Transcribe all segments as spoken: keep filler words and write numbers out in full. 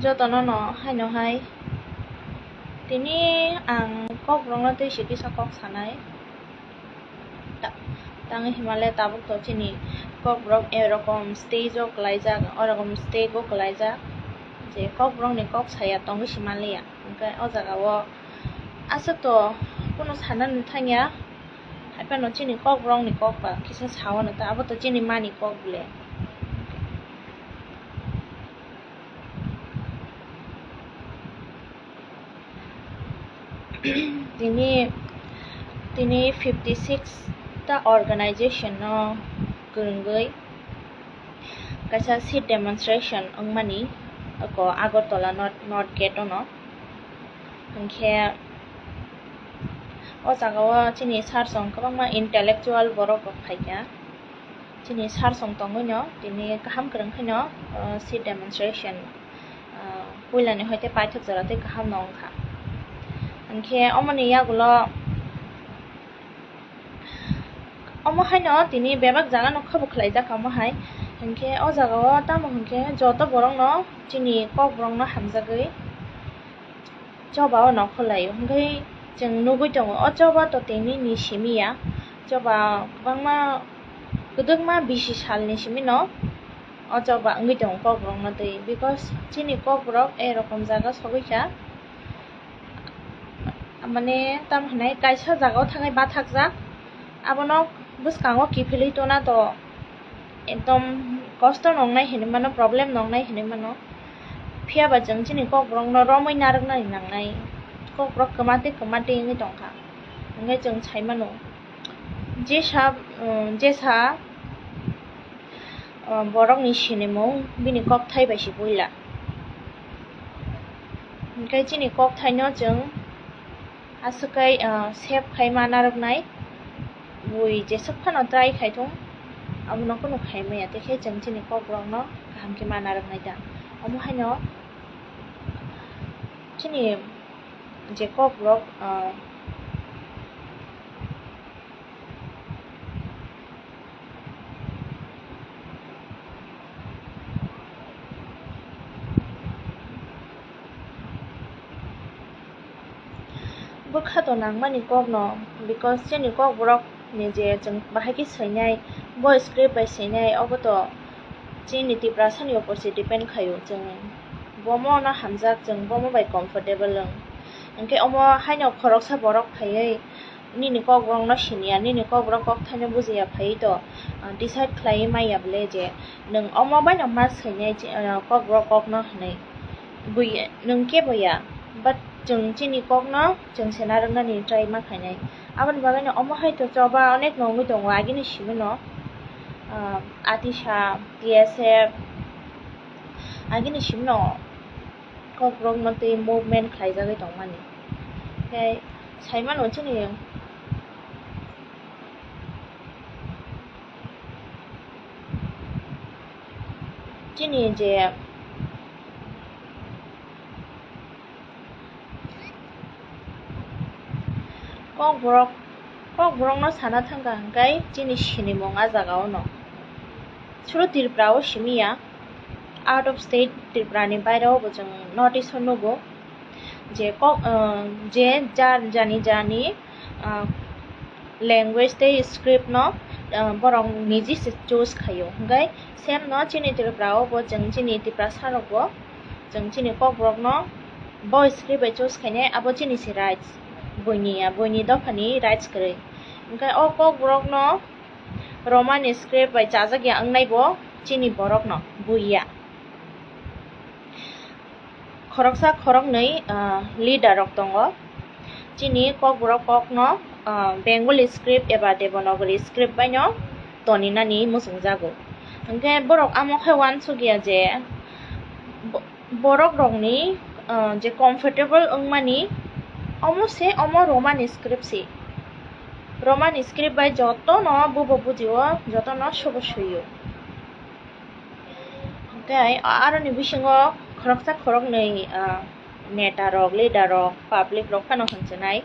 Jotono no haino hai. Tini ang Kokborok no twi se kisa kok sanai. Ta-, tang Himalaya tabuk to chini Kokborok erokom stage o kwlaijak, orokom mistake o kwlaijak. Je Kokborok ni kok saya tongwi se manliya. Hwnkhe o jaga o aswk to kunu sanani thangya. Haiphano chini Kokborok ni kok ba kisa sao no ta, abo to chini mani kok bole. Tini, tini fifty six ta organization no kwrwngwi kaisa sit demonstration wngmani oko Agartala North, North Gate ono. Hwnkhe o jaga o chini sir song kwbangma intellectual borok rok phaikha. Chini sir song tongwi no tini kaham kwrwng khe no, uh, sit demonstration, uh, puila ni hoite paithak jora tei kaham no wngkha. Hwnkhe omoni yagulo omo haino tini bebak jaga no khabu khwlaijak omo hai. Hwnkhe o jaga o tamo hwnkhe joto borok no chini Kokborok no hamjagwi choba o nokho lai o hwnkhe chwng nugwi tongo. O choba to tini ni simi ya, choba kwbangma kwdwkma bisi sal ni simi no o choba wngwi tongo Kokborok no twi, because chini Kokborok erokom jaga sogwi kha, mane tamo hinai kaisa jaga o thangwi bathakjak, abono bwskango kiphilwi tona to. Ekdom kosto nongnai hinwi mano, problem nongnai hinwi mano. Phiya ba chwng chini Kokborok no romwi narwknani nangnai. Kokborok kwma tei kwma tei wngwi tongkha. Hwnkhe chwng sai mano, jesa, um, jesa, um, borokni sinimung bini kokthai bai se puila. Hwnkhe chini kokthaino chwng aswk kai, ah, save khai ma narwknai. Bui jeswk phano try khai thung, abono kunu khai maya, tei khe chwng chini Kokborokno kaham khe ma narwknai da. Omo haino chini je Kokborok, ah, Bwkha to nangmani kokno, because chini Kokborok ni je chwng bahai khe swinai, bo script bai swinai, obo to chini Tiprasa ni upor se depend khaio. Chwng bomo no hamjak, chwng bomo bai comfortable wng. Hwnkhe omo haino khoroksa borok phaiwi nini Kokborok no siniya, nini Kokborok kokthaino bujiya phaiwi to, ah, decide khlaiwi maya bwle je nwng omo baino ma swinai, ah, Kokborok kokno hinwi. Bui nwng kebo ya, but chwng chini kokno chwng se narwknani try ma khainai. Aboni bagwino omo hai to choba onek no wngwi tongo agini simi no, ah, Atisa, T S F, agini simi no Kokborok no twi movement khlaijagwi tongmani. Tei sai mano chini, chini je Kokborok, Kokborokno sana thangkha hwnkhe chini sinimung a jagao no. Suro Tripura o simi ya, out of state Tripura ni baire o bo chwng notice o nugo je kok, ah, je jar jani jani, ah, language tei script no, ah, borok niji se choose khaio. Hwnkhe same no chini Tripura o bo chwng chini Tiprasa rok bo chwng chini Kokborok no bo script bai choose khainai, abo chini se rights, buini ya, buini dopha ni rights kwrwi. Hwnkhe o Kokborok no Roman script bai chajak ya wngnai bo chini borok no, bui ya. Khoroksa khoroknwi, ah, leader rok tongo. Chini Kokborok kokno, ah, Bengali script eba Devanagari script baino toninani muchungjago. Hwnkhe borok amo khe uansukya je bo-, borok rokni, ah, je comfortable wngmani omo se, omo Roman script se. Roman script bai jotono bubo bujio, jotono sobo suio. Tei aroni bisingo khoroksa khoroknwi, ah, neta rok, leader rok, public rok phano hwnchwnai.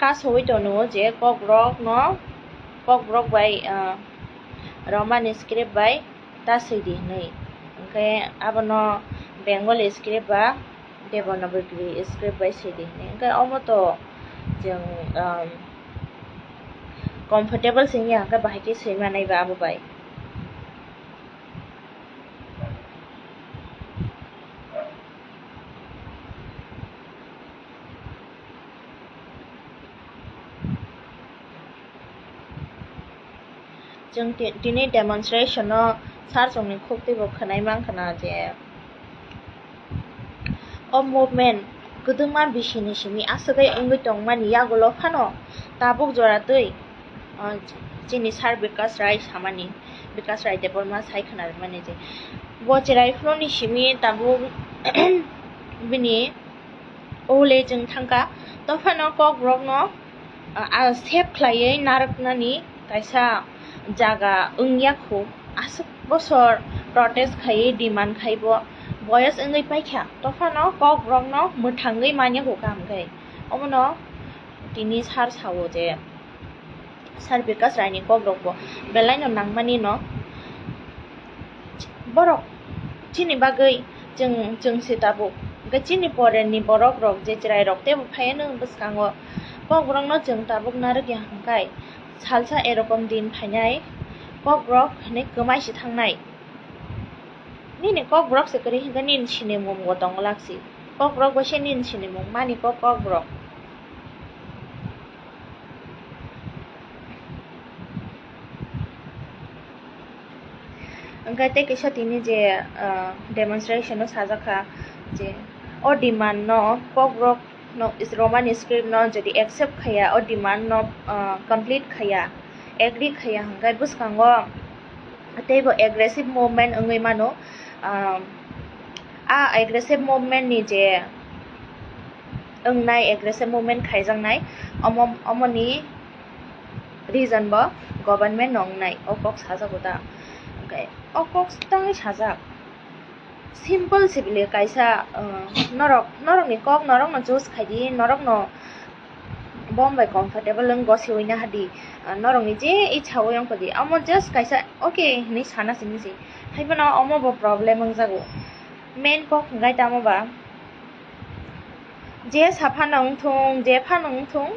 Kasowi tono je Kokborok no, Kokborok bai, ah, Roman script bai ta swi di hwnwi. Hwnkhe abono Bengali script ba Devanagari script bai sidi hwnwi. Hwnkhe omo to chwng, um, comfortable se wngya, hwnkhe bahai khe swi manai ba abo bai. Chwng ti-, tini demonstration-o sir chwngni khuktwi bo khwnai mankha na je o movement kwdwma bisini simi aswk wngwi tongmani yagulo phano tabuk jora twi, ah, chini sir Bikash Rai samani, Bikash Rai Debbarma sai khwnarwmani je bo chwrai phunukni simi tabuk bini o le chwng thangkha, tophano Kokborokno, ah, ah, save khlaiwi narwknani kaisa jaga wngya khu. Aswk bosor protest khaiwi demand khai bo, boyos wngwi paikha, tophano Kokborokno mwthangwi manya khu kaham khe. Omono tini sir sao je, Sir Bikash Rai ni kok rok bo belai no nangmani no borok chini bagwi chwng, chwng se tabuk. Hwnkhe chini pore ni borok rok je chwrai rok teibo phaiya no bwskango. Kokborok no chwng tabuk narwk ya hwnkhe salsa erokom din phainai, Kokborok hinwi kwmai se thangnai. Nini Kokborok se kwrwi hwnkhe nini sinimung bo tong glak si. Kokborok bo se nini sinimung mani kok Kokborok. Hwnkhe tei kisa tini je, ah, demonstration o sajak kha je o demand no Kokborok no Roman script no jodi accept khaiya, o demand no, ah, complete khaiya, agree khaiya hwnkhe bwskango teibo aggressive movement wngwi mano. Ah, a aggressive movement ni je wngnai, aggressive movement khaijaknai, omo, omoni reason bo government no wngnai, o kok sajago da. Hwnkhe o kok tangwi sajak, simple se bile kaisa, uh, norok, norokni kok norokno choose khaidi, norokno bom bai comfortable wng gosiwi nahadi, uh, norokni je ichha o wngkha di, omo just kaisa okay hinwi sana simi se, haiphano omo bo problem wngjago. Main kok hwnkhe tamo ba, je saphano wngthung, je phano wngthung,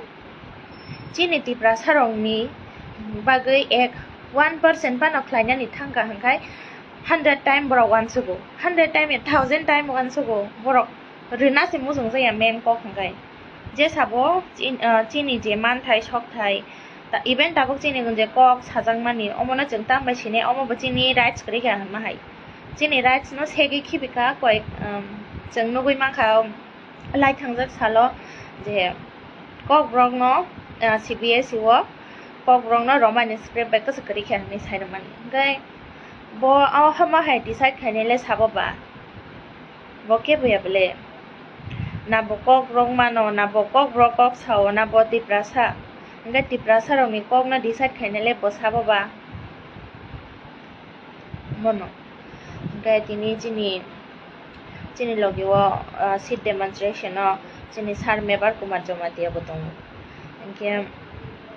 chini Tiprasa rokni bagwi ek one percent phano khlainani thangkha hwnkhe hundred time borok uansugo, hundred time ya thousand time uansugo borok rwna se muchungjakya main kok hwnkhe. Je sabo chin-, ah, chini je manthai sokthai, ta-, even tabuk chini je kok sajakmani, omono chwng tambai sinai, omo bo chini rights kwrwi kha hwnma hai. Chini rights no segwi khibi kha koi, um, chwng nugwi mankha, um, lai thangjak salo je Kokborok no, ah, C B S E o Kokborok no Roman script bai kwchwk kwrwi kha hinwi sai rwmani. Hwnkhe bo o hama hai decide khainai le sabo ba, bo kebo ya bele? Na bo Kokborok mano, na bo Kokborok kok sao, na bo Tiprasa? Hwnkhe Tiprasa rokni kok no decide khainai le bo sabo ba? Bono. Hwnkhe tini chini, chini logi o, ah, sit demonstration o chini sir Mebar Kumar Jamatia bo tongo. Hwnkhe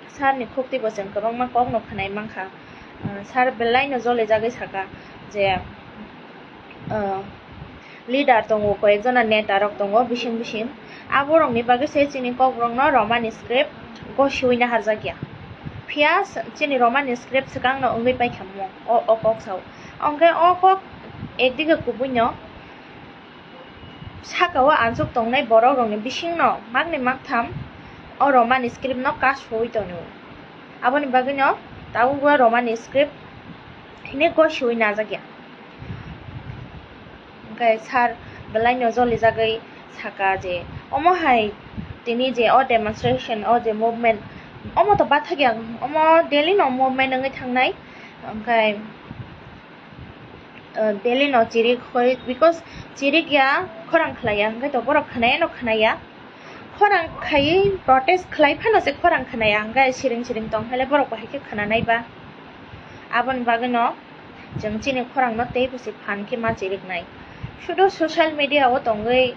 sir ni khuktwi bo chwng kwbangma kok no khwnai mankha. Ah, sir belai no jolijagwi saka je, ah, leader tongo, koyekjona neta rok tongo bising bising. Aborokni bagwi se chini Kokborok no Roman script gosiwi naharjakya. Phiya s-, chini Roman script swkang no wngwi paikha mo, o, o kok sao. Hwnkhe o kok ekdige kubui no saka o ansuk tongnai borok rokni bising no makni maktham o Roman script no kasui tongo. Aboni bagwi no tabuk bo Roman script hinwi gosiwi najakya. Hwnkhe sir belai no jolijagwi saka je omo hai tini je o demonstration, o je movement, omo to bathakya, omo daily no movement wngwi thangnai. Hwnkhe, uh, daily no chirik hoi, because chirik ya, khorang khlai ya, hwnkhe to borok khwnai no khwnai ya. Khorang khaiwi protest khlai phano se khorang khwnai ya, hwnkhe siring siring tong khe le borok bo hai khe khwnanai ba? Aboni bagwi no chwng chini khorang no tei busi phan khe ma chiriknai. Sudu social media o tongwi,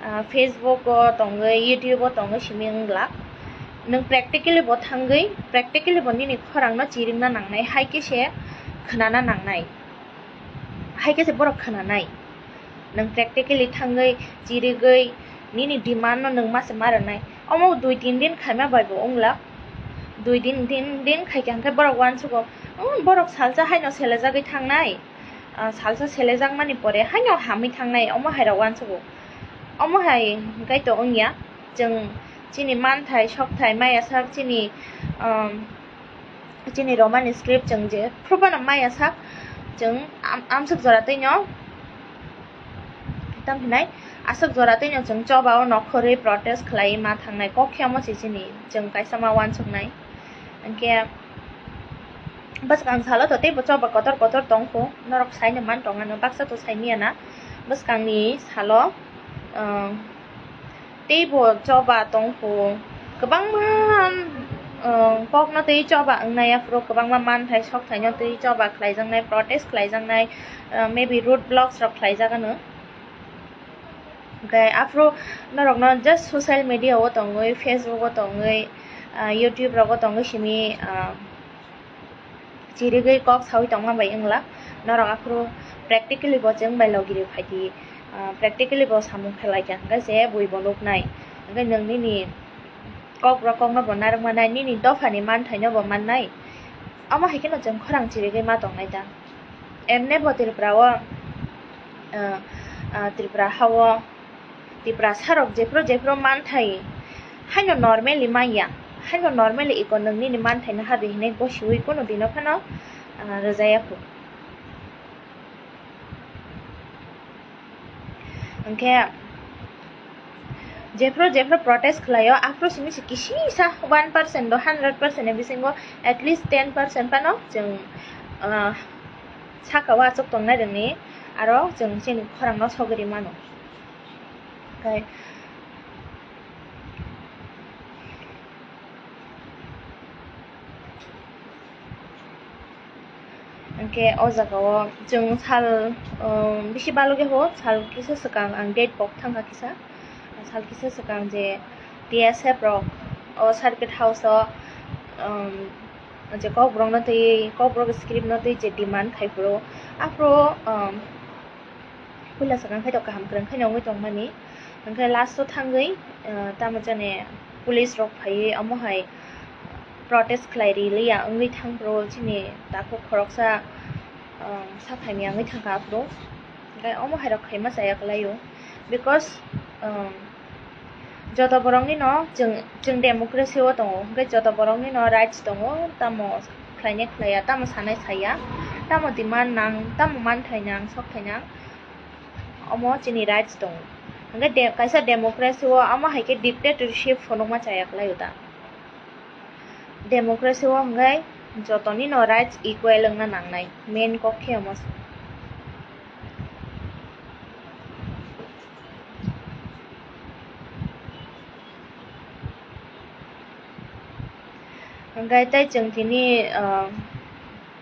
ah, Facebook o tongwi, YouTube o tongwi simi wng glak. Nwng practically bo thangwi, practically bo nini khorang no chirikna nangnai, hai khe se khwnana nangnai, hai khe se borok khwnanai. Nwng practically thangwi chirigwi nini demand no nwng mase ma rwnai. Omo dui tin din khaima bai bo wngla. Dui din, tin din khaikha hwnkhe borok uansugo, "Oh, borok salsa haino selejagwi thangnai, ah, salsa selejakmani pore haino hamwi thangnai," omo hairok uansugo. Omo hai hwnkhe to wngya, chwng chini manthai, sokthai, maya sak chini, um, chini Roman script chwng jephru phano maya sak, chwng am-, amswk jora twino, tamo hinai aswk jora twino chwng choba o nokhorwi protest khlai ma thangnai kok khe omo se chini chwng kaisa ma uansuknai. Hinkhe bwskang salo to teibo choba kotor kotor tongkho, norok saino man tongano, baksa to saimanya na. Bwskangni salo, um, teibo choba tongkho, kwbangma, um, kokno twi choba wngnai, aphuru kwbangma manthai sokthai no twi choba khlaijaknai, protest khlaijaknai, uh, maybe road blocks rok khlaijak ano. Hwnkhe aphuru norokno just social media o tongwi, Facebook o tongwi, ah, YouTube rogo tongwi simi, ah, chirigwi kok sawi tongma bai wngla. Norok aphuru practically bo chwng bai logiri phaidi, ah, practically bo samung khe laikha, hwnkhe je bui bo nuknai, hwnkhe nwng nini kok rok kokno bo narwk mannai, nini dophani manthaino bo mannai. Omo hai kheno chwng khorang chirigwi ma tongnai da. Emne bo Tripura o, ah, ah, Tripura ha o Tiprasa rok jephru jephru manthai haino normally manya, haino normally iko nwng nini manthai no habwi hinwi gosiwi kunu dino phano, ah, rwjaya kho. Hwnkhe jephru jephru protest khlaio, aphuru simi se kisisa one percent do hundred percent ni bisingo at least ten percent phano chwng, ah, saka o achuk tongnai rwngni aro chwng chini khorang no sogwi rwi mano. Khai. Hwnkhe o jaga o chwng sal, um, bisi balogi ho, sal kisa swkang ang date pok thangkha kisa, sal kisa swkang je T S F rok o circuit house o, um, je kokborok no twi, kokborok script no twi je demand khai phuru, aphuru, um, puila swkang khai to kaham kwrwng khai no wngwi tongmani, hwnkhe last o thangwi, uh, tamo jani police rok phaiwi omo hai protest khlai ri liya wngwi thang phuru chini takhuk khoroksa, um, sa phaimya wngwi thangkha aphuru, hwnkhe omo hai rok khaima chaya kwlaio, because, um, joto borokni no chwng, chwng democracy o tongo, hwnkhe joto borokni no rights tongo, tamo khlainai khlaiya, tamo sanai saiya, tamo demand nang, tamo manthai nang, sokthai nang, omo chini rights tongo. Hwnkhe de-, kaisa democracy o omo hai khe dictatorship phunukma chaya kwlaio da. Democracy o hwnkhe jotoni no rights equal wngna nangnai, main kok khe omo se. Hwnkhe tei chwng tini, ah,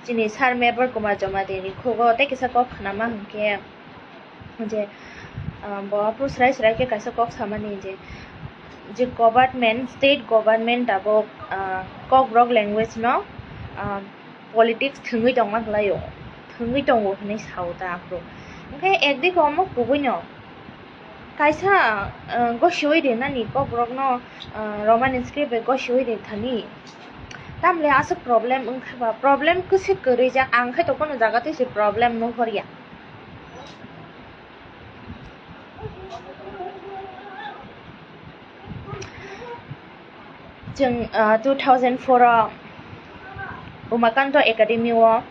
chini Sir Mebar Kumar Jamatia ni khugo tei kisa kok khnama hwnkhe je, ah, bo aphuru srai srai khe kaisa kok samani je, je government, state government tabuk, ah, Kokborok language no, ah, politics thwngwi tongma kwlaio, thwngwi tongo hinwi sao ta aphuru. Hwnkhe ekdike omo kubui no kaisa, ah, gosiwi rinani Kokborok no, ah, Roman script bai gosiwi ri thani, tamle aswk problem wngkha ba, problem kwswk kwrwi jak, ang khe to kono jaga twi se problem nuhorya. Chwng, ah, two thousand four o Umakanto Academy o,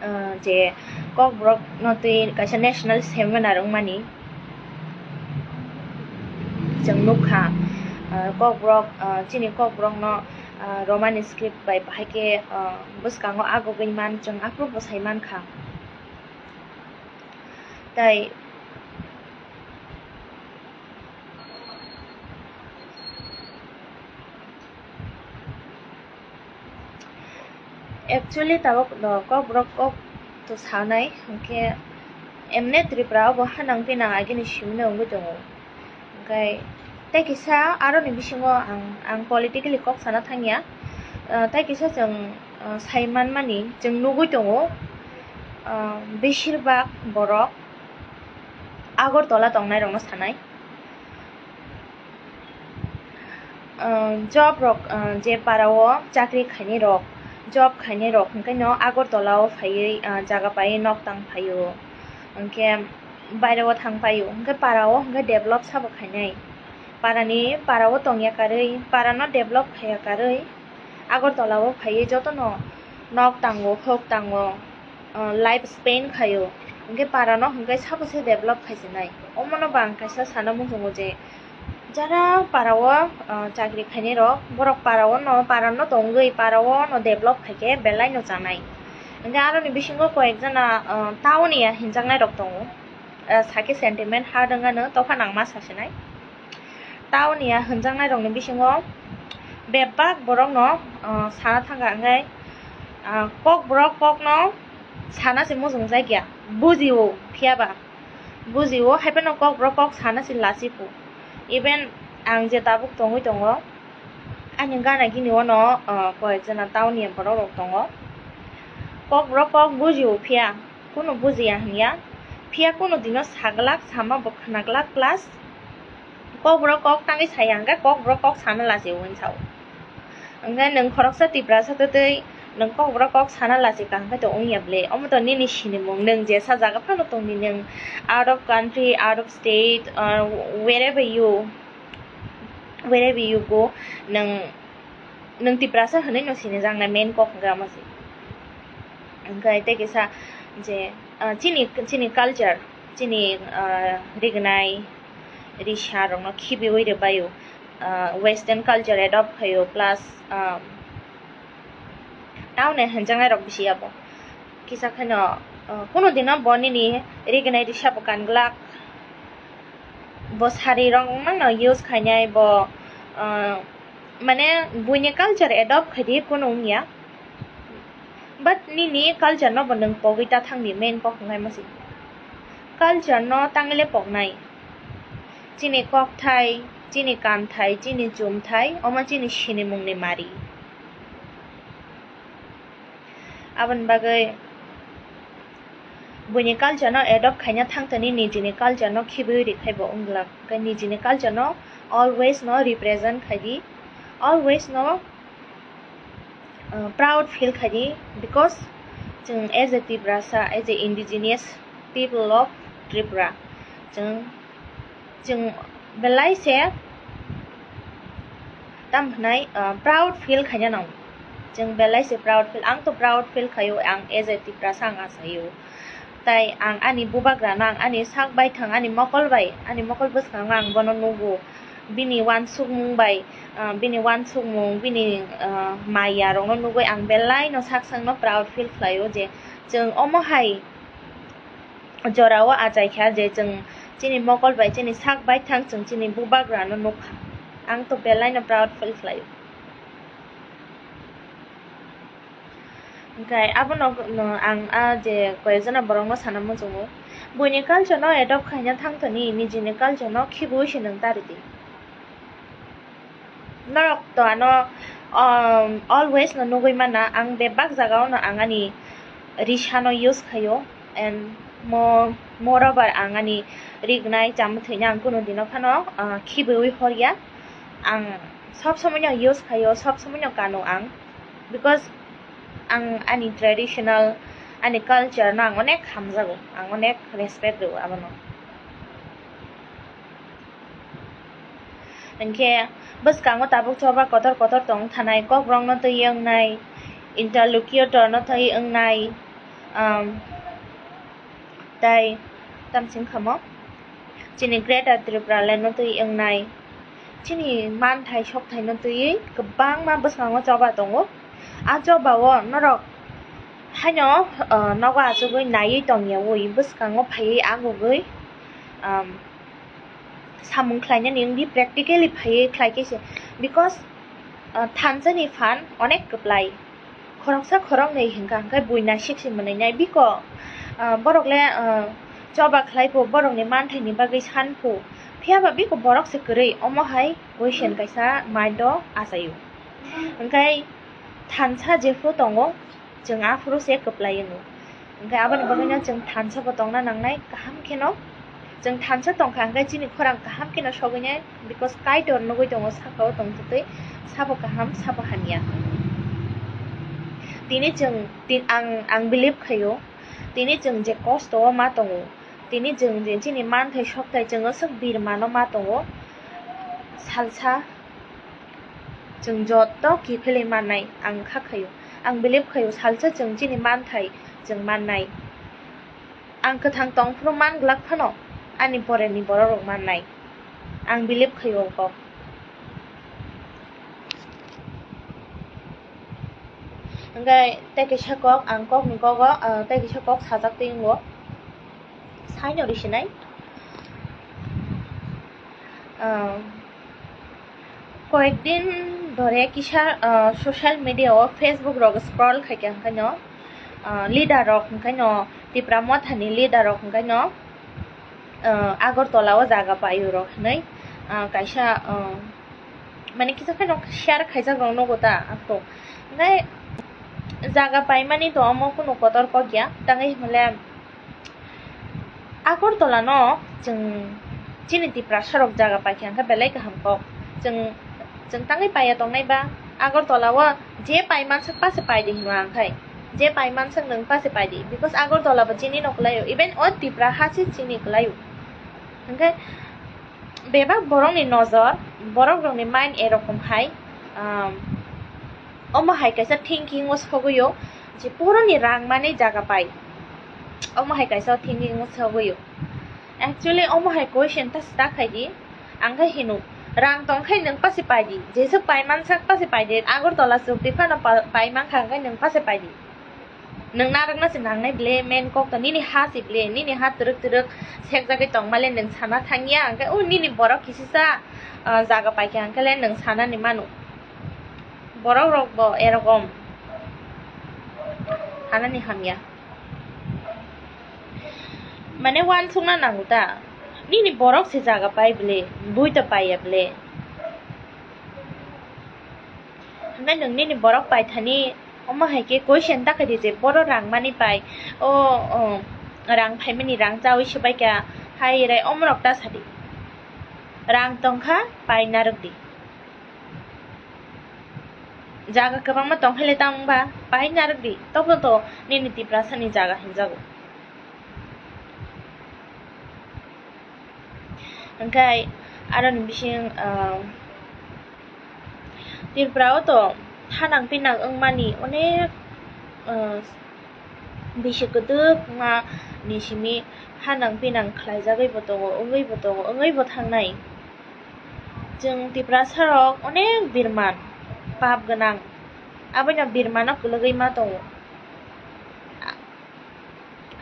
ah, je Kokborok no twi kaisa national seminar wngmani chwng nukha, ah, Kokborok, ah, chini Kokborok no, ah, Roman script bai bahai khe, ah, bwskango agugwi man chwng aphuru bwsai mankha. Tai actually tabuk no Kokborok kok to sanai, hwnkhe emne Tripura o bo hanang pinang agini simino wngwi tongo. Hwnkhe tei kisa aroni bisingo ang, ang politically kok sana thangya. Ah, tei kisa chwng, ah, sai manmani chwng nugwi tongo, ah, beshirbak borok Agartala tongnairokno sanai. Job rok, je parao chakri khainairok, job khainairok hwnkhe no Agartala o phaiwi jaga paiwi nok tang phaio, hwnkhe bairao thang phaio, hwnkhe parao hwnkhe develop sabo khainai. Parani parao tongya karwi, parano develop khaiya karwi, Agartala o phaiwi jotono nok tango, hok tango, life spend khaio, hwnkhe parano hwnkhe sabo se develop khaisinai. Omono bo ang kaisa sana muchungo je, jara parao chakri khainairok, borok parao no, parano tongwi parao no develop khaikhe belai no chanai. Hwnkhe aroni bisingo koyek jona town ni hinjaknairok tongo. Sakhe sentiment hard wngano, tokha nangma sasinai. Town ni hinjaknairokni bisingo bebak borokno sana thangkha, hwnkhe kokborok kokno sana se muchungjakya, bujio, phiyaba bujio, haiphano kokborok kok sana se lachiku. Even ang je tabuk tongwi tongo, ani gana gini ono koyek jona town ni borok rok tongo. Kokborok kok bujio, phiya kunu bujiya hwnya, phiya kunu dino saglak, sama bo khwnaglak, plus kokborok kok tangwi saya hwnkhe kokborok kok sana lachio hinwi sao. Hwnkhe nwng khoroksa Tiprasa twtwi nwng kokborok kok sana lachikha hwnkhe to wngya ble? Omo to nini sinimung, nwng jesa jaga phano tongdi, nwng out of country, out of state, or wherever you, wherever you go, nwng nwng Tiprasa hwnwi no sinijaknai, main kok hwnkhe omo se. Hwnkhe tei kisa je chini, chini culture, chini rignai risa rokno khibiwi rwbaio, western culture adopt khaio, plus town ni hinjaknairok bisi abo. Kisa khaino kunu dino bo nini rignai risa bo kanglak, bo sari rok mano use khainai bo, mane buini culture adopt khaidi kunu wngya, but nini culture no bo nwng pogwi ta thangdi, main kok hwnkhe omo se. Culture no tangwi le poknai, chini kokthai, chini kanthai, chini chumthai, omo chini sinimungni mari. Aboni bagwi buini culture no adopt khaina thangthani nijini culture no khibiwi rikhai bo wngla, hwnkhe nijini culture no always no represent khaidi, always no proud feel khaidi, because chwng as a Tiprasa, as a indigenous people of Tripura, chwng chwng belai se tamo hwnai proud feel khaina nango. Chwng belai se proud feel, ang to proud feel khaio, ang as a Tiprasa ang achaio. Tai ang ani bubagrano, ang ani sak baithang, ani mokol bai, ani mokol bwskango ang bono nugo. Bini uansukmung bai, bini uansukmung, bini maya rokno nugwi ang belai no sak sakno proud feel khlaio je chwng omo hai jorao achaikha je chwng chini mokol bai, chini sak baithang chwng chini bubagrano nukha. Ang to belaino proud feel khlaio. Hwnkhe abono ang a je koyekjona borokno sana muchungo, buini culture no adopt khaina thangthani nijini culture no khibiwi se nwng ta rwdi. Norok to ano always no nugwi mana, ang bebak jagao no ang ani risa no use khaio, and mo moreover ang ani rignai chamwthwino ang kunu dino phano khibiwi horya. Ang sob somoi no use khaio, sob somoi no kano ang, because ang ani traditional, ani culture no ang onek hamjago, ang onek respect rwo abono. Hinkhe bwskango tabuk choba kotor kotor tong thanai, kokrokno twi wngnai, interlocutor no twi wngnai, um, tai tamsing khamo chini Greater Tripura Land no twi wngnai, chini manthai sokthai no twiwi kwbangma bwskango choba tongo. A choba o norok haino nogo achugwi naiwi tongyawi bwskango phaiwi agugwi samung khlainani wngdi, practically phaiwi khlaikhe se, because thansa ni phan onek kwplai, khoroksa khoroknwi hinkha hinkhe buina siksi mwnwi nai biko borok le choba khlai pho, borokni manthai ni bagwi san pho, phiya ba biko borok se kwrwi, omo hai question kaisa mind o achaio. Hinkhe thansa jephru tongo, chwng aphuru se kwplai wngo. Hinkhe aboni bagwino chwng thansa bo tongna nangnai kaham kheno. Chwng thansa tongkha hwnkhe chini khorang kaham kheno sogwinai, because Kaitor nugwi tongo sakao tongthokgwi, sabo kaham, sabo hamya. Tini chwng, ti-, ang, ang believe khaio, tini chwng je kosto o ma tongo, tini chwng je chini manthai sokthai chwng aswk birmano ma tongo, salsa chwng joto kiphilwi mannai, ang kha khaio, ang believe khaio, salsa chwng chini manthai chwng mannai. Ang kwthang tongphuru man glak phano ani poreni borok rok mannai. Ang believe khaio o kok. Hwnkhe tei kaisa kok, ang kokni kogo, ah, tei kaisa kok sajak twi wngo. Saino risinai. Ah, Koyekdin dore kisa, ah, social media o Facebook rok scroll khaikha hwnkhaino, ah, leader rok hwnkhaino Tipra Mothani leader rok hwnkhaino, ah, Agartala o jaga paio rok hinwi, ah, kaisa, ah, mane kisa kheno share khaijak rok nugo ta aphuru. Hwnkhe jaga paimani to omo kunu kotor kok ya, tangwi hwnle Agartala no chwng chini Tiprasa rok jaga paikha hwnkhe belai kaham kok. Chwng, chwng tangwi paiya tongnai ba Agartala o je paimansak pase paidi hinwi ang khai. Je paimansak nwng pase paidi. Because Agartala bo chini no kwlaio. Even o Tipra ha se chini kwlaio. Hwnkhe bebak borokni nojor, borok rokni mind erokom hai, um, omo hai kaisa thinking o sogwio je poroni rang mani jaga pai. Omo hai kaisa thinking o sogwio. Actually, omo hai question ta start khai di. Ang khe hino, rang tong khe nwng pase pai di. Jeswk pai mansak pase pai di. Agartala chukdi phano pa-, pai mankha hwnkhe nwng pase pai di. Nwng narwkna se nangnai ble, main kok to nini ha se ble, nini ha twrwk twrwk sekjagwi tongmale nwng sana thangya, hwnkhe o nini borok kisisa, ah, jaga paikha hwnkhe le nwng sanani mano. Borok rok bo erokom sanani hamya. Mane uansukna nango ta, nini borok se jaga pai ble, bui to paiya ble. Hwnkhe nwng nini borok paithani omo hai khe question ta khaidi je boro rang mani pai, o, o, rang phaimani rang chaui swbaikha, hai rai omorok ta sadi. Rang tongkha pai narwkdi. Jaga kwbangma tongkha le tamo wngba pai narwkdi, tobo to nini Tiprasani jaga hinjago. Hwnkhe aroni bising, ah, Tripura o to hanang pinang wngmani onek, ah, bisi kwdwkma ni simi hanang pinang khlaijagwi bo tongo, wngwi bo tongo, wngwi bo thangnai. Chwng Tiprasa rok onek birman, pap gwnang, aboino birmano kwlwgwi ma tongo.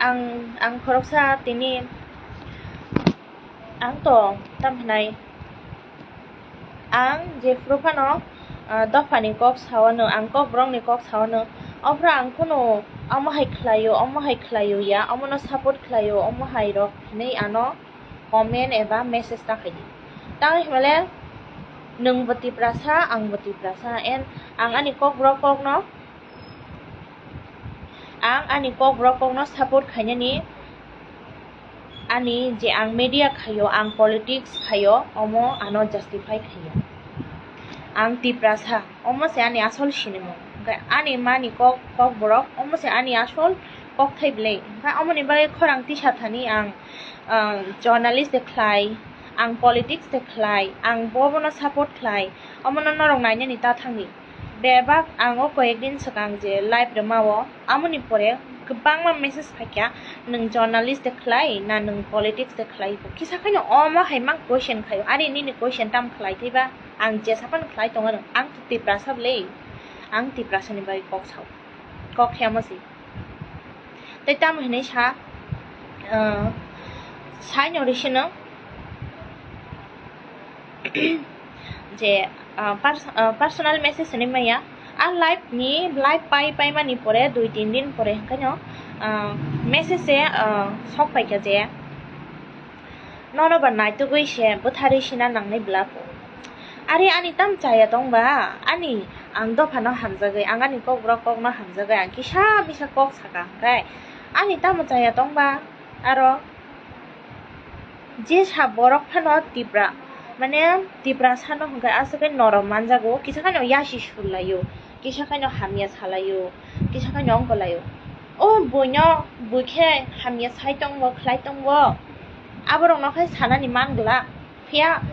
Ang, ang khoroksa tini, ang to tam hwnai, ang jephuru phano, ah, dophani kok sao no, ang kokborokni kok sao no, ophru ang kunu omo hai khlaio, omo hai khlaio ya, omono support khlaio, omo hai rok hinwi ano comment eba message ta khaidi. Tamo hinmale nwng bo Tiprasa, ang bo Tiprasa, and ang ani kokborok kokno, ang ani kokborok kokno support khainani, ani je ang media khaio, ang politics khaio, omo ano justify khaio. Ang Tiprasa, omo se ani asol sinimung. Hwnkhe ani mani kok, kokborok, omo se ani asol kokthai belai. Hwnkhe omoni bagwi khorang tisa thani ang, ah, journalist de khlai, ang politics de khlai, ang bo bono support khlai, omono norok nainani ta thangdi. Bebak ang o koyek din swkang je live rwma o, amoni pore kwbangma message phaikha, nwng journalist de khlai na nwng politics de khlai, kisa khaino omo hai mang question khaio, ari nini question tam khlai thaiba, ang jesa phano khlai tongo, ang Tiprasa bwle, ang Tiprasa ni bagwi kok sao, kok khe amo se. Tei tamo hinwi sa, ah, saino risino je, ah, pers-, ah, personal message hinwi maya. A live ni, live pai, pai mani pore, dui tin din pore hwnkhe no, ah, message se, ah, sok paikha je, nono ba naitugwi se bwtharwi sina nangnai bwla pho. Ari ani tam chaya tong ba, ani ang dophano hamjagwi, ang ani kokborok kokno hamjagwi, ang kisa misa kok saka hwnkhe ani tamo chaya tong ba, aro Jesa borok phano Tipra, mane Tiprasano hwnkhe aswk khe norom manjago, kisa kheno yasi surlaio, kisa kheno hamya salaio, kisa kheno ongkolaio. O buino bui khe hamya sai tongbo, khlai tongbo, aborokno khe sanani man glak. Phiya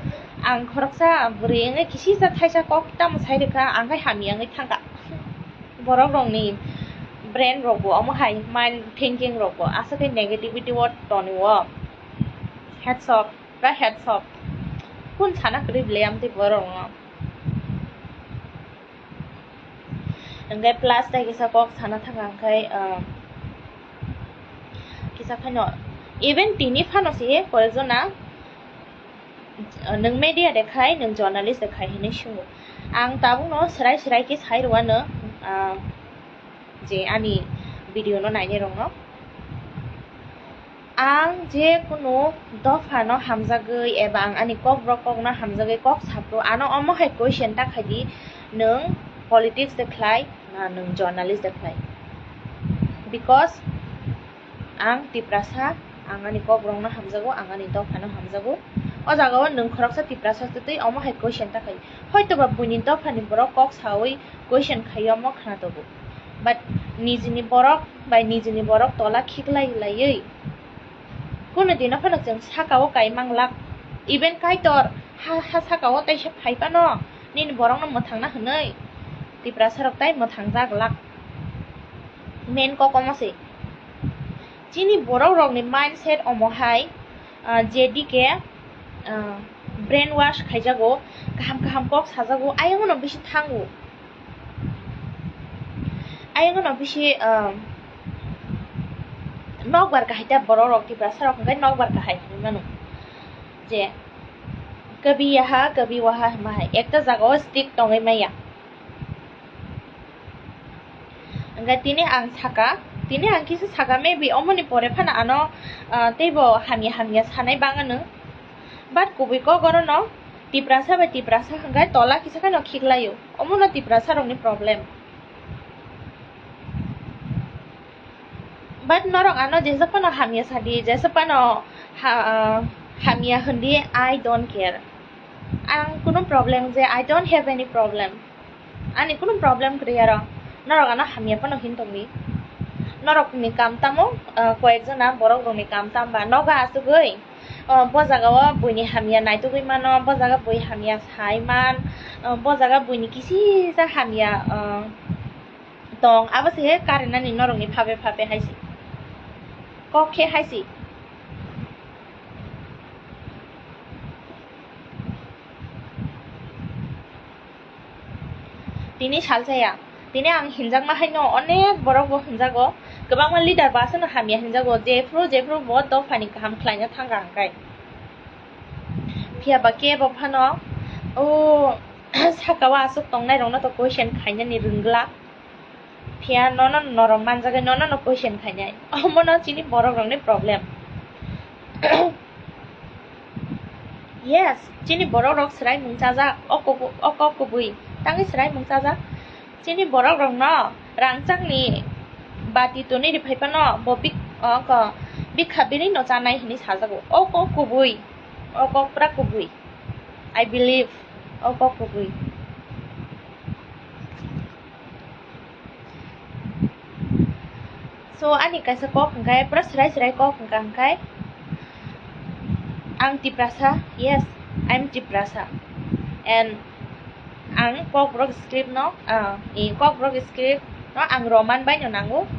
ang khoroksa bwrwi wngwi kisisa thaisa kok tamo sai rwkha, ang khe hamya wngwi thangkha. Borok rokni brain rokbo omo hai, mind thinking rokbo aswk khe negativity o tonwi o. Heads up, pura heads up. Kun sana kwrwi bwle amtwi borok no. Hwnkhe plus tei kisa kok sana thangkha hwnkhe, ah, kisa phano even tini phano se koyekjona, ah, nwng media de khai, nwng journalist de khai hinwi swngo. Ang tabukno swrai swrai khe sai rwano, ah, je ani video no nainai rokno. Ang je kunu dophano hamjagwi eba ang ani kokborok kokno hamjagwi kok saphru, ano omo hai question ta khaidi, nwng politics de khlai na nwng journalist de khlai? Because ang Tiprasa, ang ani kokborokno hamjago, ang ani dophano hamjago. O jagao nwng khoroksa Tiprasa se twi omo hai question ta khaidi. Hoitoba buini dophani borok kok sawi question khaio omo khna tongo. But nijini borok bai nijini borok tola khiklai laiwi kunu dino phano chwng sakao kai manglak. Even Kaitor ha, ha sakao taisa phai phano nini borokno mwthangna hwnwi Tiprasa rok tai mwthangjak lak. Main kok omo se. Chini borok rokni mindset omo hai, ah, J D K, ah, brainwash khaijago, kaham kaham kok sajago, ayang no bisi thango. Ayang no bisi, ah, nokbar kahai ta borok rok Tiprasa rok hwnkhe nokbar kahai hinwi mano. Je, kabi yaha, kabi waha hwnma hai, ekta jagao stick tongwi maya. Hwnkhe tini ang saka, tini ang kisa saka, maybe omoni pore phano ano, ah, teibo hamya hamya sanai bang anw. But kubui kok orono Tiprasa bai Tiprasa hwnkhe tola kisa kheno khiklaio. Omono Tiprasa rokni problem. But norok ano jesa phano hamya sadi, jesa phano ha-, ah, hamya hwndi, I don't care. Ang kunu problem je, I don't have any problem. Ani kunu problem kwrwi aro. Norok ano hamya phano hin tongdi. Norokni kam tamo, ah, koyekjona borok rokni kam tamba noga asugwi, ah, bo jagao buini hamya naitugwi mano, bo jaga bui hamya sai man, ah, bo jaga buini kisisa hamya, ah, tong, abo se karinani norokni phabe phabe hai se. Kok khe hai se. Tini salsa ya. Tini ang hinjakma haino onek borok bo hinjago. Kwbangma leader bo aswkno hamya hinjago. Jephru jephru bo dophani kaham khlaina thangkha hwnkhe. Phiya ba kebo phano o sakao aswk tongnai rokno to question khainani rwngla. Phiya nono norok manjagwi nono no question khainai. Omono chini borok rokni problem. Yes, chini borok rok swrai mung chajak, o kubu-, o kok kubui tangwi swrai mung chajak. Chini borok rokno rangchakni bati tuni ri phai phano bo bik-, o ko bikha bini no chanai hinwi sajago. O kok kubui, o kok pura kubui. I believe o kok kubui. So, ani kaisa kok hwnkhe, pura swrai swrai kok hwnkha hwnkhe, ang Tiprasa, yes, I'm Tiprasa. And ang Kokborok script no, ah, i Kokborok script no ang Roman bai no nango.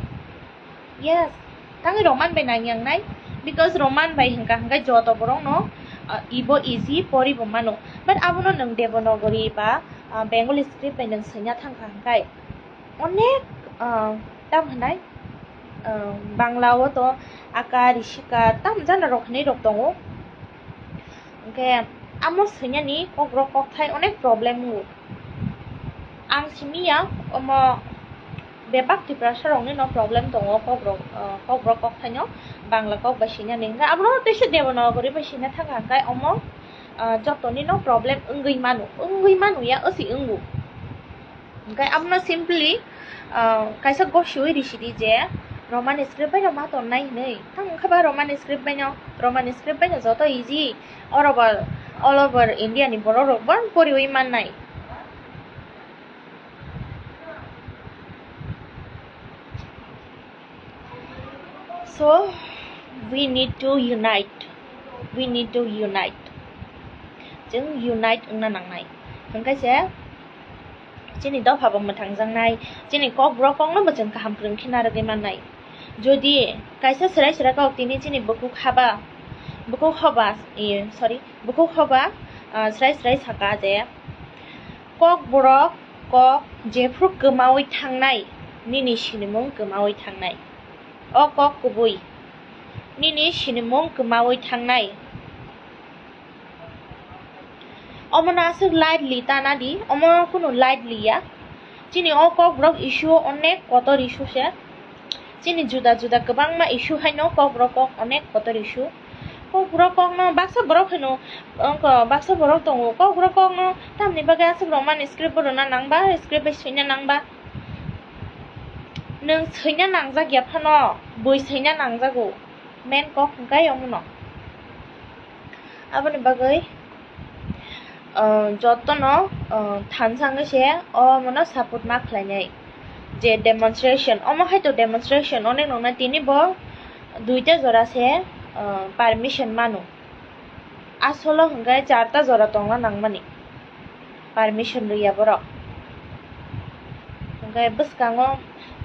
Yes, tangwi Roman bai nangyangnai, because Roman bai hwnkha hwnkhe joto borokno, ah, ibo easy poribo mano. But abono nwng Devanagari ba, ah, Bengali script bai nwng swina thangkha hwnkhe onek, ah, tam hwnai, ah, Bangla o to akar, ishikar, tam jana rok hwnwi rok tongo. Hwnkhe amo swinani Kokborok kokthai onek problem wngo. Ang simi ya, omo bebak Tiprasa rokni no problem tongo Kokborok, ah, Kokborok kokthaino Bangla kok bai sinani. Hwnkhe abono teisa Devanagari bai sina thangkha hwnkhe omo, ah, jotoni no problem wngwi mano, wngwi mano ya, wsi wngo. Hwnkhe abono simply, ah, kaisa gosiwi risidi je, Roman script bai no ma tonnai hinwi. Tamo wngkha ba Roman script bai no, Roman script bai no joto easy. Oro ba all over India ni borok rok bo poriwi mannai. So we need to unite. We need to unite. Chwng unite wngna nangnai. Hwnkhe se chini dopha bo mwthangjaknai, chini kokborok kokno bo chwng kaham kwrwng khe narwgwi mannai. Jodi kaisa swrai swrai kok tini chini bukhuk haba, bukhuk hoba, eh, sorry, bukhuk hoba, ah, swrai swrai saka je, kokborok kok jephru kwmawi thangnai, nini sinimung kwmawi thangnai. O kok kubui, nini sinimung kwmawi thangnai. Omono aswk lightly ta nadi, omo kunu lightly ya. Chini o kokborok issue o onek kotor issue se. Chini juda juda kwbangma issue haino kokborok kok onek kotor issue. Kokborok kokno baksa borok haino, wngkha baksa borok tongo, kokborok kokno tamni bagwi aswk Roman script bo rwna nangba, script bai swina nangba. Nwng swina nangjak ya phano, bui swina nangjago. Main kok hwnkhe omono. Aboni bagwi, ah, jotono, ah, thansa wngwi se omono support ma khlainai. Je demonstration, omo hai to demonstration onek noknai tini bo duita jora se, ah, permission mano. Asolo hwnkhe charta jora tongna nangmani permission rwya borok. Hwnkhe bwskango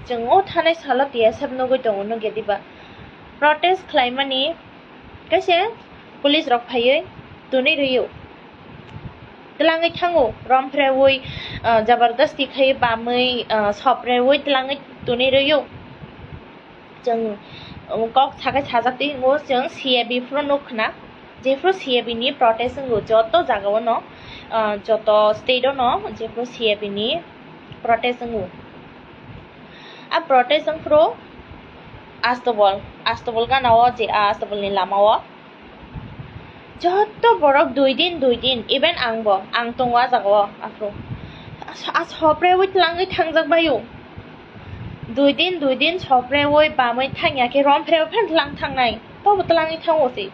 chwng o thanai salo T S F nugwi tongo, nugya diba? Protest khlaimani kaisa police rok phaiwi twnwi rwio. Twlangwi thango, romphrewi, ah, jabardasti khai bamwi, ah, soprewi twlangwi twnwi rwio. Chwng, um, kok sakai sajak twi hingo chwng C A B phuru nuk khna, jephuru C A B ni protest wngo joto jagao no, ah, joto state o no jephuru C A B ni protest wngo. A protest wngphuru Astobol, Astobol gana o je a Astobol ni lama o joto borok dui din, dui din, even ang bo, ang tongo a jaga o aphuru. A, a sopre wi twlangwi thangjak bai o. Dui din, dui din sopre wi bamwi thangya khe romphre wi phan twlang thangnai. Tobo twlangwi thango se.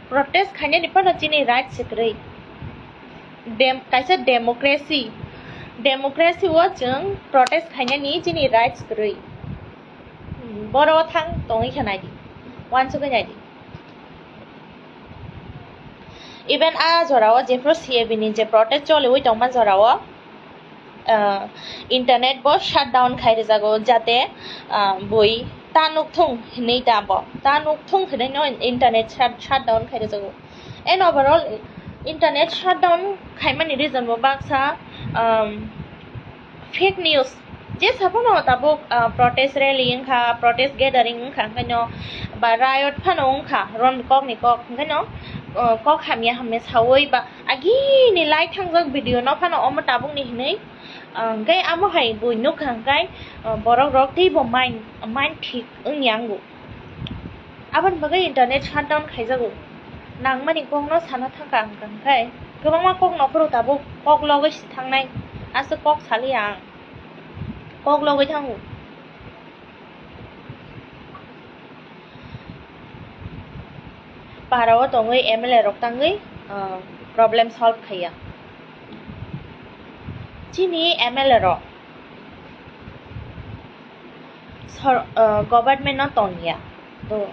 Protest khainani phano chini right se kwrwi. Dem-, kaisa democracy. Democracy o chwng protest khainani chini rights kwrwi. Boro thang tongwi khe naidi. Uansugwi naidi. Even a jorao jephru C A B ni je protest choliwi tongma jorao, ah, internet bo shutdown khai rijago, jate, ah, bui ta nukthung hinwi ta bo, ta nukthung hinwi no internet shut-, shutdown khai rijago. And overall, internet shutdown khaimani reason bo baksa, um, fake news. Je saphano tabuk, ah, protest rally wngkha, protest gathering wngkha, hwnkhe no ba riot phano wngkha, ron kok ni kok, hwnkhe no, ah, kok hamya hamya sawi ba agini lai thangjak video no phano omo tabuk ni hinwi, ah, hwnkhe amo hai bui nukha hwnkhe, ah, borok rok teibo mind, mind thik wngya wngo. Aboni bagwi internet shutdown khaijago. Nangmani kokno sana thangkha ang kha, hwnkhe kwbangma kok nokhoro tabuk kok logwi si thangnai, aswk kok saliya ang, kok logwi thango. Para o tongwi M L A rok tangwi, ah, problem solve khaiya. Chini M L A rok sor-, ah, government no tongya. To,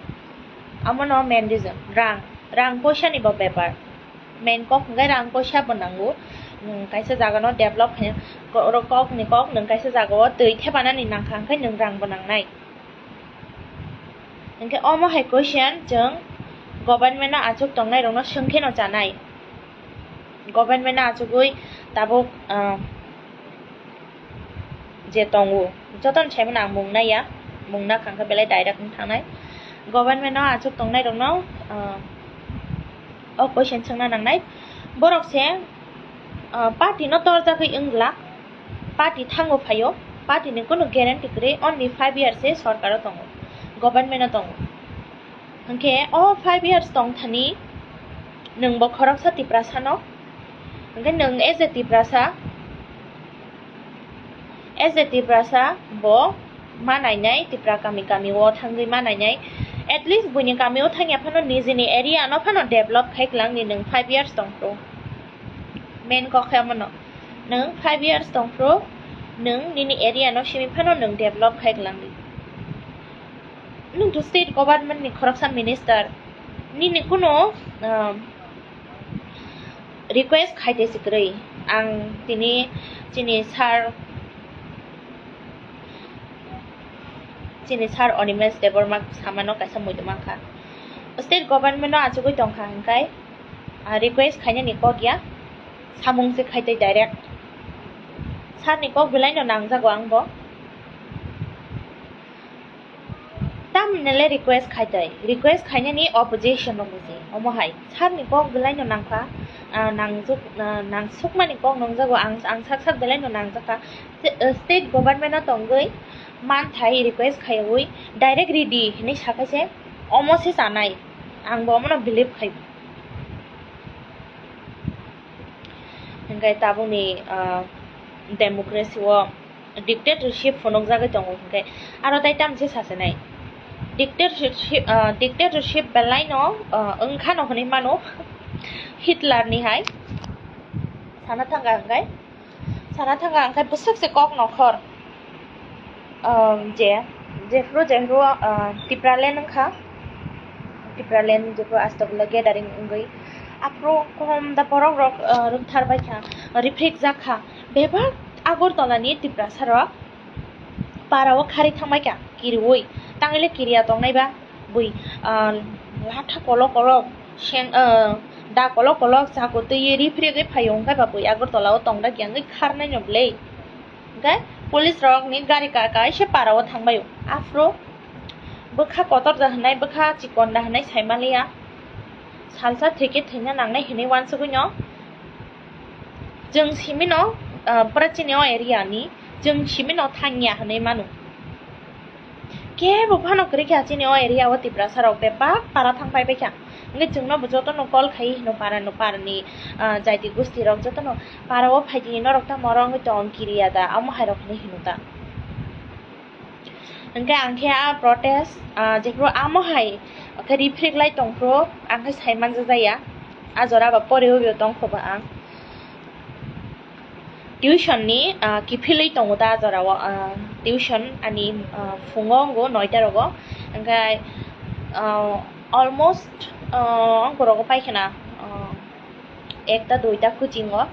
amono main reason, rang, rang poisa ni bo bepar. Main kok hwnkhe rang poisa bo nango. Nwng kaisa jaga no develop khaina, ko-, oro kok ni kok nwng kaisa jaga o twi thepanani nangkha, hwnkhe nwng rang bo nangnai. Hwnkhe omo hai question chwng government no achuk tongnai rok no swngkhe no chanai. Government no achugwi tabuk, ah, je tongo, jotono saimano ang mung naiya, mung nakha hwnkhe belai direct wng thangnai. Government no achuk tongnai rokno, ah, o question swngna nangnai. Borok se, ah, party no torjagwi wngla, party thango phaio, party ni kunu guarantee kwrwi, only five years se sorkar o tongo, government o tongo. Hwnkhe o five years tong thani nwng bo khoroksa Tiprasa no, hwnkhe nwng as a Tiprasa, as a Tiprasa bo ma nainai, Tipra kami kami o thangwi ma nainai. At least buini kami o thangya phano nijini area no phano develop khai kwlangdi nwng five years tongphuru. Main kok khe omono. Nwng five years tongphuru, nwng nini area no simi phano nwng develop khai kwlangdi. Nwng to state government ni khoroksa minister, nini kuno, um, request khai tei se kwrwi. Ang tini chini sir, chini sir Animesh Debbarma samano kaisa muitu mankha. State government no achugwi tongkha hwnkhe, ah, request khainani kok ya, samung se khai tei direct. Sir ni kok belai no nangjago ang bo. Tamni le request khai tei, request khainani opposition rok ni se, omo hai sir ni kok belai no nangkha, ah, nangjuk, ah, nangsukmani kok nangjago, ang, ang sak sak belai no nangjakha. Se, ah, state government o tongwi manthai request khaiwi direct ridi hinwi sakha se, omo se chanai, ang bo omono believe khai. Hingke tabukni, ah, democracy o dictatorship phunukjagwi tongo, hingke aro tai tamse sasinai dictatorship, ah, dictatorship belai no, ah, wngkha no hinui mano Hitler ni hai sana thangkha hingke, sana thangkha hingke bwswk se kok nokhor. Um, je, jephru, jephru, uh, Tipraland wngkha, Tipraland jephru astok le gathering wngwi, aphru kom da borok rok, uh, rwngthar baikha, rifrik jakha, bebak Agartala ni Tiprasa rok para o kharwi thangbaikha, kiriwi, tangwi le kiriya tongnai ba. Bui, ah, latha kolok kolok, seng, ah, da kolok kolok, chakotwi rifrigwi phaio, hwnkhe ba bui Agartala o tongda kiyangwi kharnai no bwlwi. Hwnkhe police rok ni gari ka kaisa para o thangbaio. Aphuru bwkha kotor da hwnwi, bwkha chikon da hwnwi saimaliya. Salsa thwikhe thwina nangnai hwnwi uansugwino. Chwng simino, ah, pura chini o area ni, chwng simino thangya hwnwi mano. Kebo phano kwrwi kha chini o area o Tiprasa rok bebak para thang pai pai kha. Hwnkhe chwngno bo jotono call khai hino para no para ni, ah, jaiti gusti rok jotono para o phai di norok tamo oro wngwi tong kiriya da, amo hai rok hinwi hino da. Hwnkhe ang khe a protest, ah, jephru amo hai khe rifrik lai tongphuru ang khe sai manjak jaya. A jora ba poriwi bo tongkho ba ang. Tuition ni, ah, kiphilwi tongo ta jorao, ah, tuition ani, ah, phungo wngo noita rogo, hwnkhe, ah, almost, ah, ongkorogo paikhana, ah, ekta duita coaching o,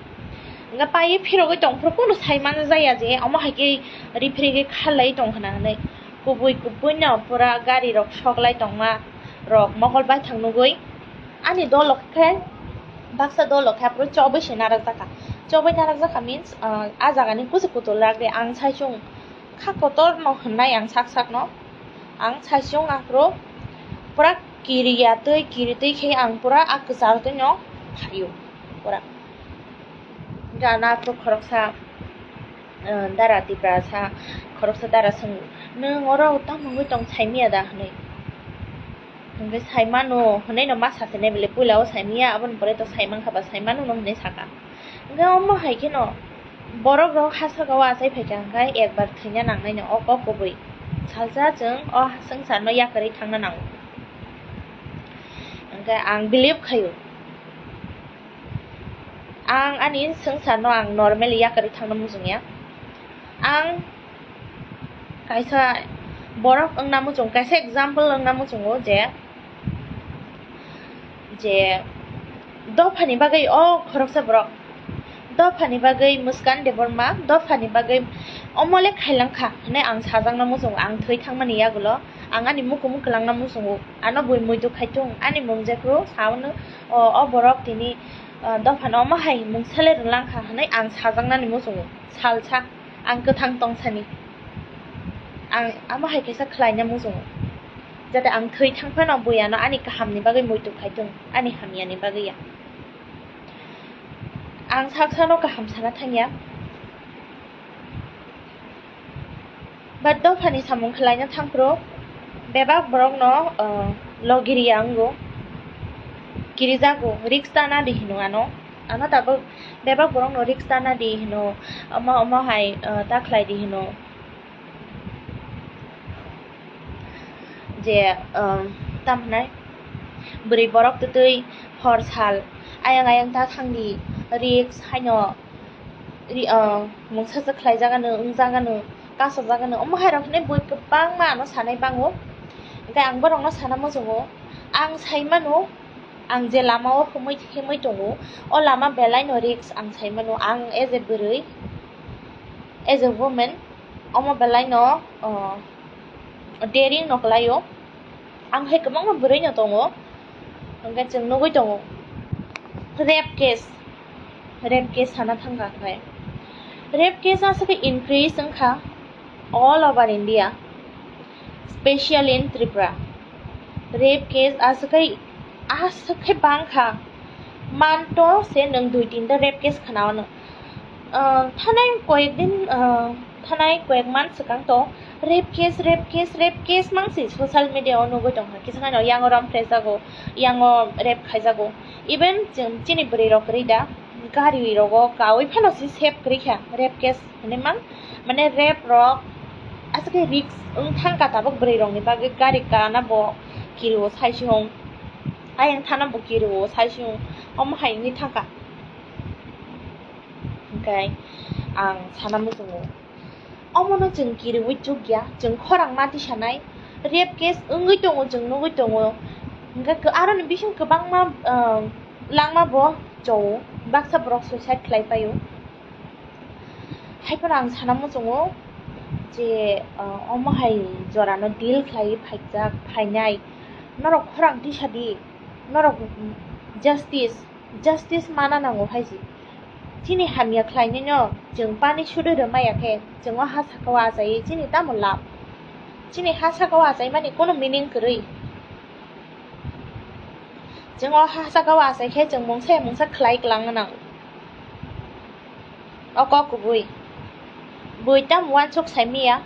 hwnkhe paiwi phirogwi tongphuru kunu sai mano jaya je omo hai khe rifrigwi kharlai tongkhana hinwi kubui kubui no pura gari rok soklai tongma rok mokol baithang nugwi. Ani dolo khe, baksa dolo khe aphuru chobwi se narwkjakha. Chobwi narwkjakha means, ah, ah jagani kuchuk kuchuk lak de. Ang saichung kha kotor no hwnnai ang sak sak no. Ang saichung aphuru pura kiriya twi, kiri twi khe ang pura ah kwchar twi no phaio pura. Gana aphuru khoroksa, ah, dara Tiprasa, khoroksa dara swng, "Nwng oro tamo wngwi tong saimiya da?" hwnwi. Hwnkhe saimano hwnwi no ma sasinai bele, puila o saimiya, aboni pore to saimankha ba saimano no hwnwi saka. Hwnkhe omo hai kheno borok rok ha saka o achai phaikha hwnkhe ekbar thwina nangnai no o kok kubui. Salsa chwng o swngcharno yakarwi thangna nango. Hwnkhe ang believe khaio. Ang ani swngcharno ang normally yakarwi thangna muchungya. Ang kaisa borok wngna muchung, kaisa example wngna muchungo je, je dophani bagwi o khoroksa borok, dophani bagwi Muskan Debbarma, dophani bagwi omo le khailang kha hwnwi ang sajakna muchungo, ang thwi thangmani yagulo ang ani mukumu kwlangna muchungo, ano bui muitu khaitung, ani mung jephru saono, o, o borok tini, o, dophano omo hai mung sale rwlang kha hwnwi ang sajaknani muchungo, salsa ang kwthang tongsani, ang amo hai kaisa khlaina muchungo, jate ang thwi thang phano bui ano ani kahamni bagwi muitu khaitung, ani hamyani bagwi ya. Ang sak sano kaham sana thangya. But dophani samung khlaina thangphuru bebak borokno, uh, logiriya wngo, kirijago, risk tana di hino ano. Ano tabuk bebak borokno risk tana di hino, omo, omo hai, uh, ta khlai di hino. Je, um, tam hwnai, bwrwi borok twtwi hor sal ayang ayang ta thangdi, risk haino ri-, uh, mungsa se khlaijagano, wngjagano, kasajagano, omo hai rok hinwi bui kwbangma ano sanai bango. Hwnkhe ang borokno sana muchungo, ang sai mano, ang je lama o himwi himwi tongo, o lama belai no risk ang sai mano, ang as a bwrwi, as a woman, omo belai no, uh, daring no kwlaio. Ang hai kwbangma bwrwi no tongo, hwnkhe chwng nugwi tongo rape case, rape case sana thangkha khai. Rape case aswk increase wngkha all over India, special in Tripura. Rape case aswk, aswk bangkha, manto se nwng dui tinta rape case khna ono. Ah, thanai koyek din, ah, thanai koyek man swkang to rape case, rape case, rape case mangsi social media o nugwi tongkha. Kisa kheno yango rom phrejago, yango rape khaijago. Even chwng chini bwrwi rok kwrwi da gari rogo kawi phano si save kwrwi kha rape case hinwi mang, mane rape rok aswk khe risk wng thangkha tabuk bwrwi rokni bagwi gari kana bo kirio saisung, ayang thana bo kirio saisung, omo hai wngwi thangkha. Hwnkhe ang sana muchungo, omono chwng kiriui chukya, chwng khorang ma tisanai, rape case wngwi tongo, chwng nugwi tongo. Hwnkhe aroni bising kwbangma, ah, langma bo chao, baksa borok suicide khlai paio. Haiphano ang sana muchungo je, ah, omo hai jorano deal khlaiwi phaijak, phainai, norok khorang tisadi, norok justice, justice mana nango hai se. Chini hamya khlainaino chwng pani sudwi rwmaya khe, chwng o ha saka o achaiwi chini tamo lab? Chini ha saka o achaimani kono meaning kwrwi. Chwng o ha saka o achai khe chwng mungsa ya mungsa khlai kwlangna nango. O kok kubui. Bui tamo uansuk saimaya.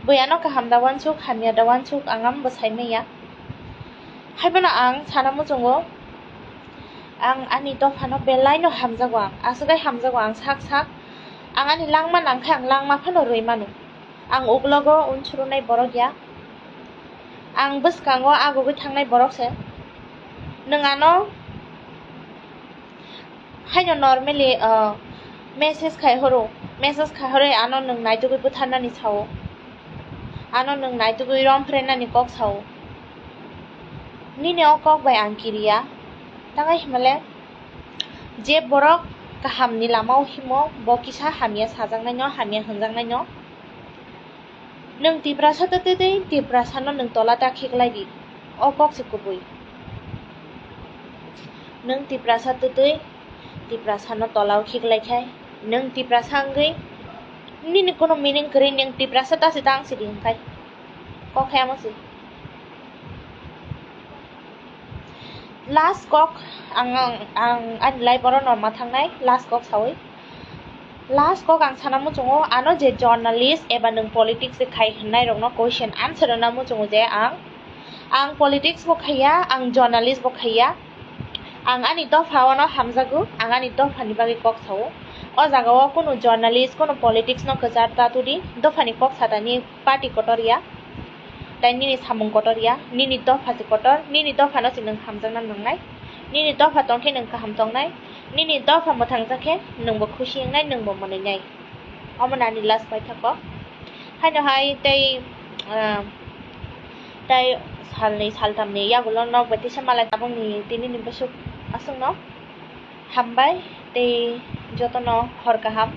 Bui ano kaham da uansuk, hamya da uansuk, ang amo bo saimaya. Haiphano ang sana muchungo, ang ani dophano belaino hamjago ang, aswk hai hamjago ang sak sak. Ang ani langma nangkhe ang langma phano rwi mano. Ang uklogo unsuknai borok ya. Ang bwskango agugwi thangnai borok se. Nwng ano haino normally, uh, message khai horo, message khai horo ano nwng naitugwi butharnani sao, ano nwng naitugwi romphrenani kok sao. Nini o kok bai ang kiriya, tangwi himale je borok kahamni lama o himo, bo kisa hamya sajaknaino, hamya hwnjaknaino. Nwng Tiprasa twtwi twi Tiprasano nwng tola ta khiklai di. O kok se kubui. Nwng Tiprasa twtwi Tiprasano tola o khiklai khai nwng Tiprasa wngwi nini kono meaning kwrwi nwng Tiprasa ta se tang sidi hwnkhai. Kok hai amo se. Last kok ang, ang, ang ani life oro norma thangnai last kok sawi. Last kok ang sana muchungo, ano je journalist eba nwng politics se khai hwnnairokno question answer rwna muchungo je ang, ang politics bo khaiya, ang journalist bo khaiya. Ang ani dopha ono hamjago, ang ani dophani bagwi kok sao. O jaga o kunu journalist, kunu politics no kwchar ta tudi, dophani kok satani party kotor ya. Tai nini samung kotor ya, nini dopha se kotor, nini dopha no se nwng hamjakna nangnai, nini dopha tongkhe nwng kaham tongnai, nini dopha mwthangjak khe nwngbo khusi wngnai, nwngbo mwnwi nai. Omo nani last paithak kok. Haino hai tei, ah, tei salni saltamni yagulo nok bai teisa malai tabukni tinini bwswk aswkno hambai tei jotono hor kaham.